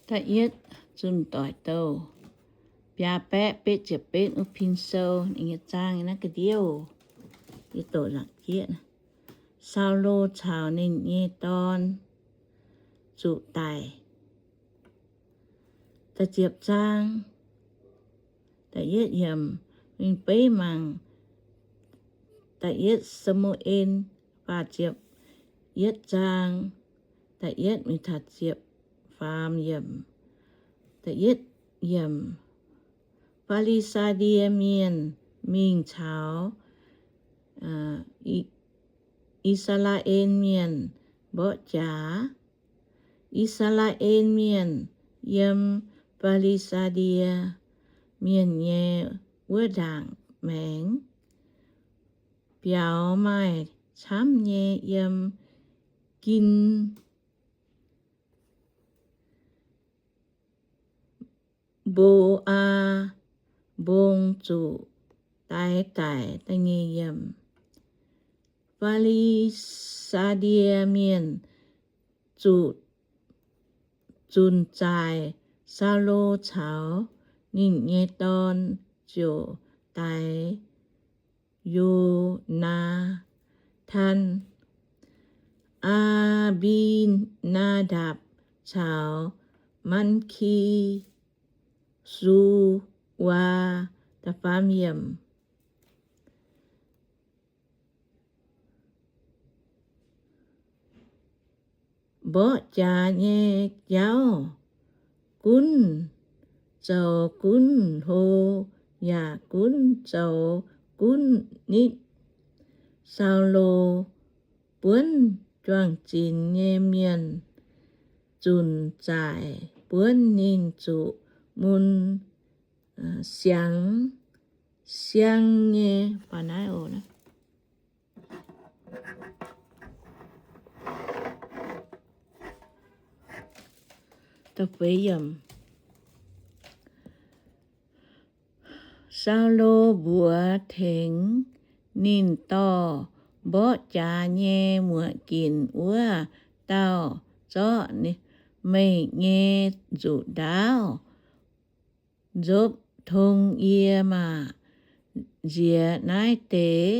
Da'yietv Zunh Doic Douh, biaa baeqv betv ziepc betv wuov pin sou, ninh nyei zaang naaiv ga'ndiev, yie doqc nzangc jieqv. Saulo caux ninh nyei dorn zuqc daic. Da'ziepc zaang, da'yietv yiemc, mingh beiv mangc da'yietv Saa^mu^en, faah ziepc yietv zaang, da'yietv mingh taux ziepc faam yiemc. Da'yietv yiemc, Fi^li^saa^die Mienh mingh caux I^saa^laa^en Mienh mborqv jaax. I^saa^laa^en Mienh yiem Fi^li^saa^die Mienh nyei wuov ndaangc maengx biaux maaih camv nyei yiem Gin Mbo^aa Mbong zuqc daix daic. Fi^li^saa^die Mienh zuqc zunc zaaic Saulo caux ninh nyei dorn ziouc daix Yo^naa^tan, Aa^mbi^naa^ndapc caux Man^ki^su^waa. Da'faam yiemc. Mborqv jaax nyei jauv gunv zoux gunv hlo yaac gunv zoux gunv nitv. Saulo buonv juang-zinx nyei mienh zunc zaaic buonv ninh zuqc mun siangx siang nyei. Saulo mbuox tengx ninh dorh mborqv jaax nyei muoc ginc wuov dauh, Zorqv meih nyei nzuqc ndaauv nzopv tong yie maah! Nziex naaiv deix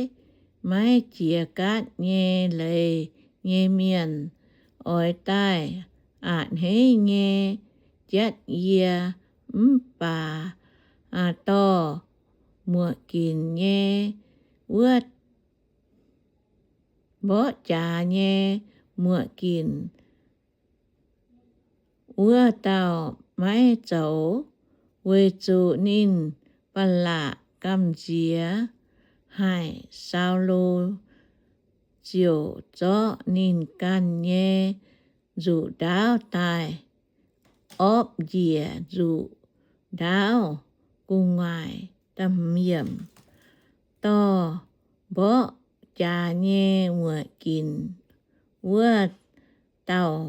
maiv jiex gaatv nyei leiz nyei mienh oix daaih a'hneiv nyei jatv yie. Mv baac dorh muoc ginc nyei wuov, mborqv jaax nyei muoc ginc wuov dauh maiv zoux, weic zuqc ninh ba'laqc gamh nziex haic. Saulo ziouc zorqv ninh ganh nyei nzuqc ndaauv daaih opv njiec nzuqc ndaauv gu'nguaaic. Dorh mborqv jaax nyei muoc ginc wuov dauh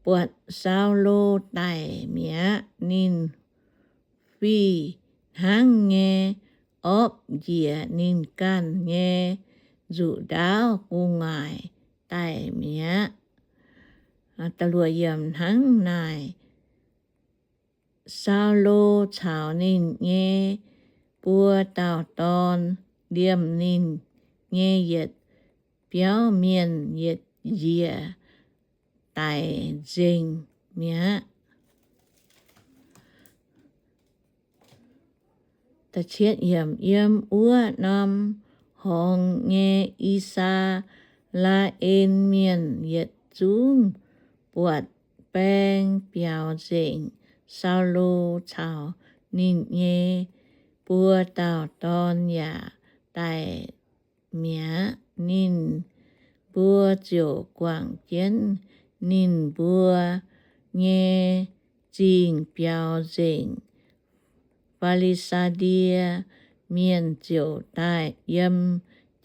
buatc Saulo daic mi'aqv. Ninh fih hnangv nyei opv njiec ninh ganh nyei nzuqc ndaauv gu'nguaaic daic mi'aqv. Hnangv naaic, Saulo caux ninh nyei buo dauh dorn liemh ninh nyei yietc biauv mienh yietc njiec daic nzengc mi'aqv. Yiem wuov norm horngz nyei I^saa^laa^en Mienh yietc zungv buatc baeng biaux nzengc. Saulo caux ninh nyei buo dauh dorn yaac daic mi'aqv. Ninh mbuo ziouc guangc jienv ninh mbuo nyei zingh biaux nzengc. Fi^li^saa^die Mienh ziouc daaih yiem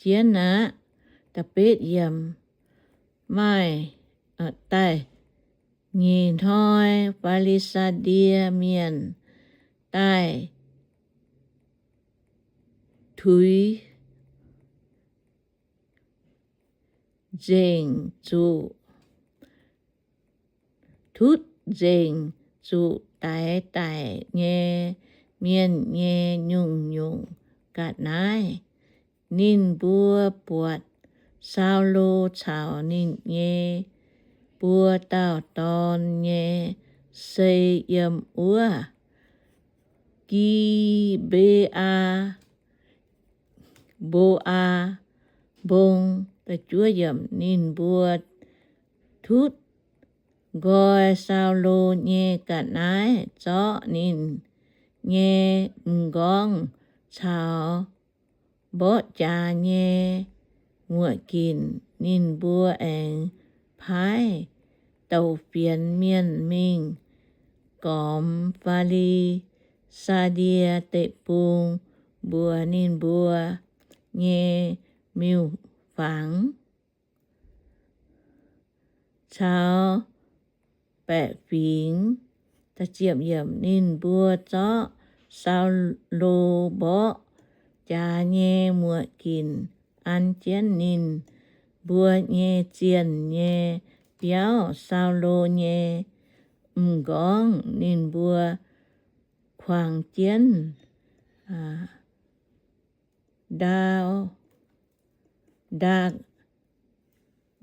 jienv aqv. Maaih daaih nyeic hnoi Fi^li^saa^die Mienh daaih tuix nzengc zuqc, tutv nzengc zuqc daix daic nyei mienh nyei nyungc-nyungc ga'naaiv. Ninh mbuo buatc Saulo caux ninh nyei buo dauh dorn nyei sei yiem wuov Gi^mbe^aa, Mbo^aa Mbong. Ninh mbuo tutv nqoi Saulo nyei ga'naaiv, zorqv ninh nyei m'nqorngv caux mborqv jaax nyei muoqc ginc. Ninh mbuo aengx paaiv douc fienx mienh mingh gormx Fi^li^saa^die Deic-Bung mbuox ninh mbuo nyei miuc-fangx caux baeqc fingx. Ninh mbuo zorqv Saulo mborqv jaax nyei muoqc ginc an jienv ninh mbuo nyei zienh nyei biauv. Saulo nyei m'nqorngv ninh mbuo kuangx jienv Ndaa, Ndaa,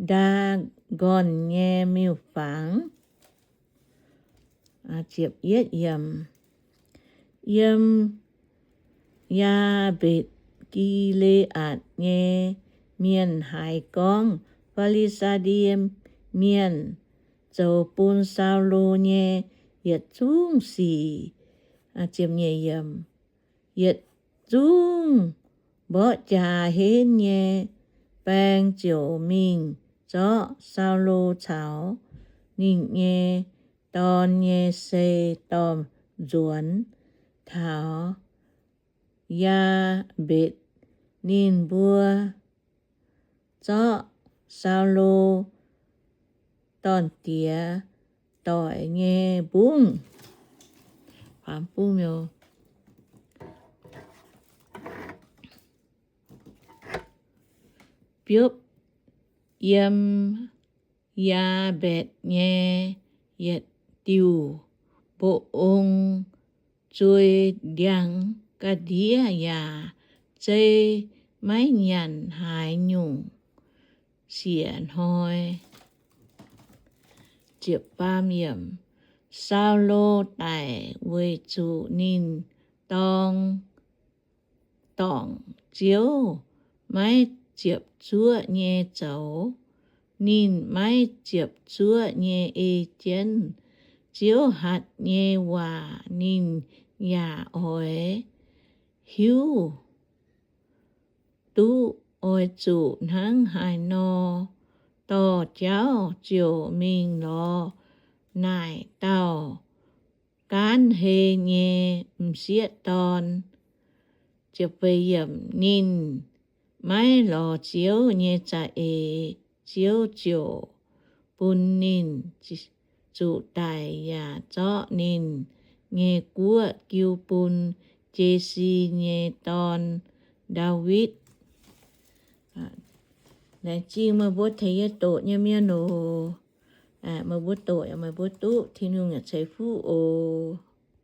Ndaa^gorn nyei miuc-fangx. Yiem Yaa^mbetc Gi^le^aatc nyei mienh haiz gorngv Fi^li^saa^die Mienh zoux bun Saulo nyei yietc zungv sic, yietc zungv mborqv jaax henv nyei baeng ziouc mingh zorqv Saulo caux ninh nyei dorn nyei sei dorh nzuonx taux Yaa^mbetc. Ninh mbuo zorqv Saulo dorn-diex doic nyei mbungv biopv yiem Yaa^mbetc nyei yietc diuh mbong-ong zuei ndiangx ga'ndiev yaac zei maiv nyanc haaix nyungc sieqv hnoi. Saulo daic weic zuqc ninh dorng, dorngc Ziouv maiv ziepc zuoqv nyei zoux. Ninh maiv ziepc zuoqv nyei ei jienv Ziouv hatc nyei waac, ninh yaac oix hiuv duqv oix zuqc hnangv haaix nor dorh jauv ziouc mingh lorz naaic dauh gaanv hei nyei m'sieqv dorn. Ninh maiv lorz Ziouv nyei za'eix, Ziouv ziouc bun ninh zuqc daic yaac zorqv ninh nyei guoqv jiu bun Jesi nyei dorn, Ndaawitv. Laengz zingh meih mbuo tengx yie doqc nyei mienh oc. Meih mbuo doqc yaac meih mbuo duqv Tin-Hungh yaac ceix fuqv oc.